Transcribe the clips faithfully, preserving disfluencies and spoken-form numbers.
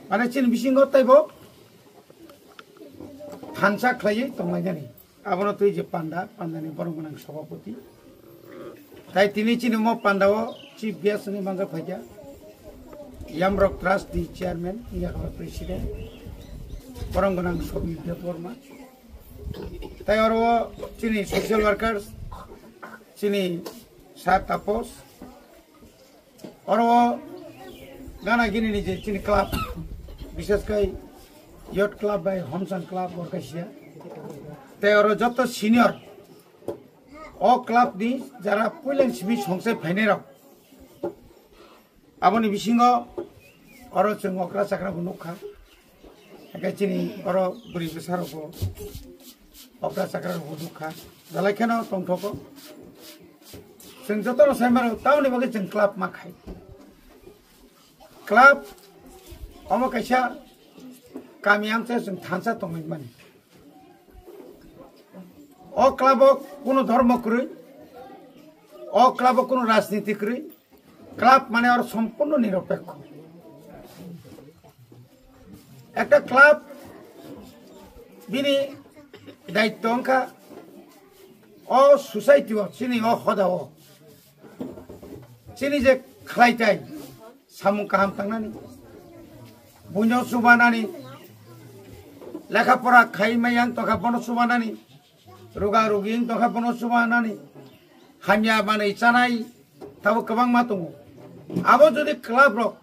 Mane chini bisingo teibo thansa khlaiwi tonglainani. Abono twi je panda, pandani borok gwnang sabhapati. Tai tini chini omo pandao chief guest wngwi manjak phaikha Yamrok Trust ni chairman, wngya kha president, borok gwnang Sobir Debbarma. Tai oro chini social workers, chini sir Tapos, oro o gana gini ni je chini club, bishes khai youth club bai Homsan club bo kaisa. Tei oro joto senior o club ni jara puilan simi songsai phainai rok. Aboni bisingo oro chwng okra chakra bo nukha. Hake chini oro bwrwi bwsa rok bo okra chakra rok bo nukha. Jalai kheno tongthoko. Chwng jotono sai mano, tamoni bagwi chwng club ma khai. Club omo kaisa kami amchai chwng thansa tongwi mani. O club o kuno dhormo kwrwi, o club o kuno rajniti kwrwi, club mane oro sompurno niropekho. Ekta club bini daitto wngkha o society o, chini o hoda o, chini je khlaitai samung kaham tangnani, buino chubanani, lekha pora khai maya wng tongkha bono chubanani, ruga rugi wng tongkha bono chubanani, hamya manwi chanai tabuk kwbangma tongo. Abo jodi club rok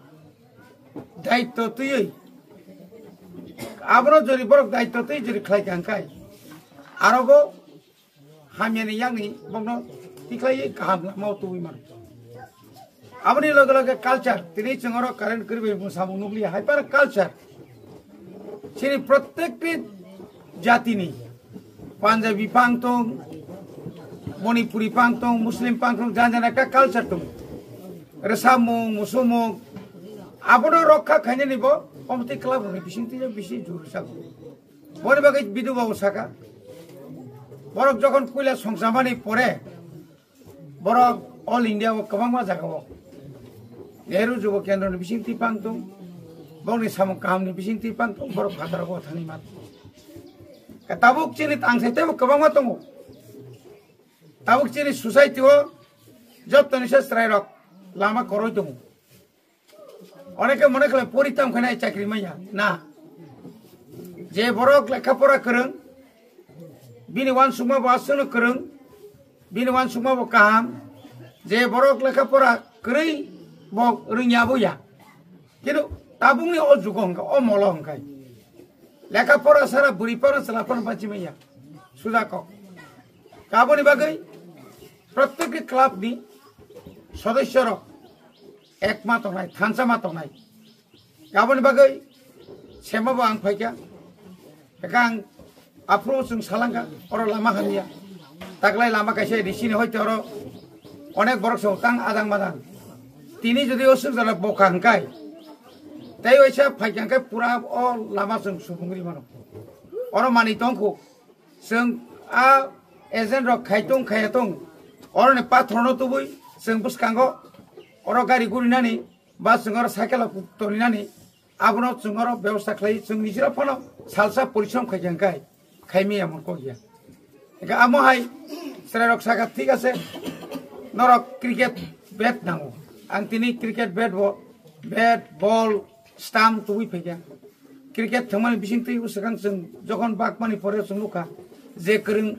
daitto twiwi, abono jodi borok daitto twi jodi khlai kha hwnkhe, arobo hamyani yakni bokno tikhlaiwi kaham lamao tubui mano. Aboni loge loge culture, tini chwng oro current kwrwi bai samung nukliya, hai phano culture. Chini prottekti jatini, Punjabi phang tong, Manipuri phang tong, Muslim phang tong, jan jan ekta culture tong. Rwsapmung, musumung, abono rokha khainani bo, committee club rokni bisingtwi bisi juru sago. Boni bagwi Bidu Babu saka, borok jokhon puila songchamani pore, borok All India o kwbangma jaga o Nehru Jubo Kendro ni bising twi pang tong, bokni samung kaham ni bising twi pang tong, borok phataro bo thangwi man. Ka tabuk chini tang sai tebo kwbangma tongo. Tabuk chini society o jottoni se chwrai rok lama koroi tongo. Oneke mone khlai pori tam khainai chakri manya. Na. Je borok lekha pora kwrwng, bini uansukma bo aswkno kwrwng, bini uansukma bo kaham. Je borok lekha pora kwrwi bo rwngya bo ya. Kintu tabukni o jugo hwnkha, o molo hwnkha. Lekha pora sara bwrwi pora chwla pora bachimaya. Suja kok. Kaboni bagwi prottekti club ni sodosyo rok ekma tongnai, thansa ma tongnai. Kaboni bagwi sema bo ang phaikha. Eka ang aphuru chwng salangkha, oro lama hamya. Taklai lama kaisa risini hoite oro onek borok song tang adang madang. Tini jodi o swngjala boka hwnkhe, tei waisa phaikha hwnkhe pura o lama chwng subung ri mano. Oro manwi tongkhu. Chwng a agent rok khai tong khaya tong. Oroni pathorno tubui chwng bwskango oro gari gurinani ba chwng oro cycle rok toninani abono chwng oro bebosta khlai chwng nijora phano salsa porishrom khai kha hwnkhe khaimaya mon kok ya. Hwnkhe amo hai chwrai rok saka thik ase norok cricket bat nango. Ang tini cricket bat bo bat ball stamp tubui phaikha. Cricket thwngmani bising twi bwswkang chwng jokhon bakmani pore chwng nukha je kwrwng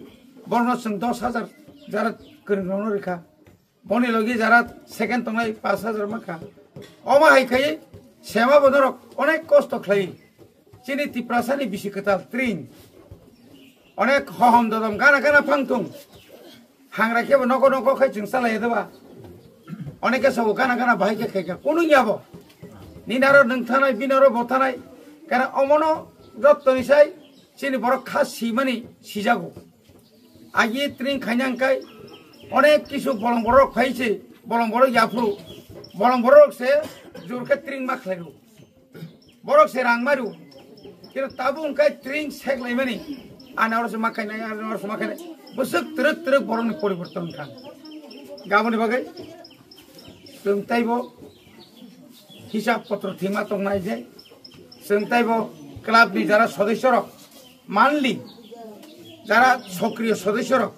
borokno chwng dos hajar jara kwrwng rokno rikha. Boni logi jara second tongnai pash hajar mankha. Omo hai khai sema bo norok onek kosto khlai. Chini Tiprasani bisi kwtal tring. Onek hohom dodom gana gana phang thung. Hangra khe bo nogo nogo khai chwng chalai doba. Oneke sabo gana gana bahai khe khaikha. Kunu yabo. Ninaro nwng thanai, binaro bo thanai. Kana omono jottoni sai chini borok kha simani sijago. Agi tring khaina hwnkhe onek kisu bolong borok phai se, bolong borok yaphuru. Bolong borok se jur khe tring ma khlairu. Borok se rang maru. Kira tabu hwnkhe tring sek laimani. Ani oro se ma khainai, ani oro se ma khainai. Bwswk twrwk twrwk borokni poriborton wngkha. Gaboni bagwi chwng taibo hisab potro thwima tongnai je. Chwng taibo club ni jara sodosyo rok, monthly jara sokriyo sodosyo rok,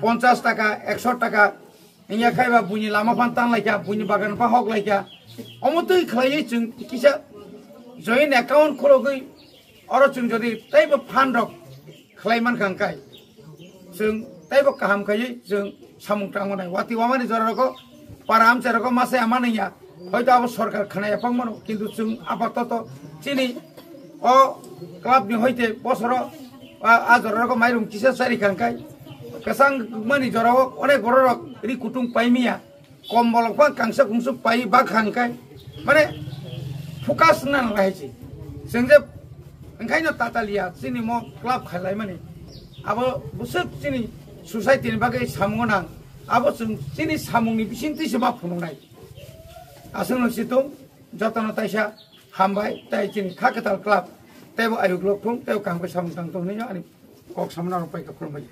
ponchas taka, ekso taka, wngya khai ba buini lama phan tan laikha, buini bagan phan hok laikha, omo twi khlaiwi chwng kisa joint account khulogwi oro chwng jodi taibo phan rok khlai mankha hwnkhe, chwng taibo kaham khaiwi chwng samung tangmanai. Watwi wamani jora rogo para amchai rogo masa ya manwi ya. Hoito abo sorkar khna ya pang mano, kintu chwng apatoto chini o club ni hoite bosoro a, a jora rogo mairum kisa chari kha hwnkhe, kwchang mani jora o onek borok rok ri kutung pai miya. Kombol rok pha kangsa kungsuk pai bak kha hwnkhe, mane focus wngna nang hai se. Chwng je wngkhaino tataliya chini mo club khailai mani. Abo bwswk chini society ni bagwi samung nang. Abo chwng chini samung ni bising twi se ma phunuknai. Aswk no situng jotono taisa hambai tai chini kha kwtal club teibo ayuk lok thung teibo kaham khe samung tang tong hinwi ani kok samung nang pai kha khulumbai.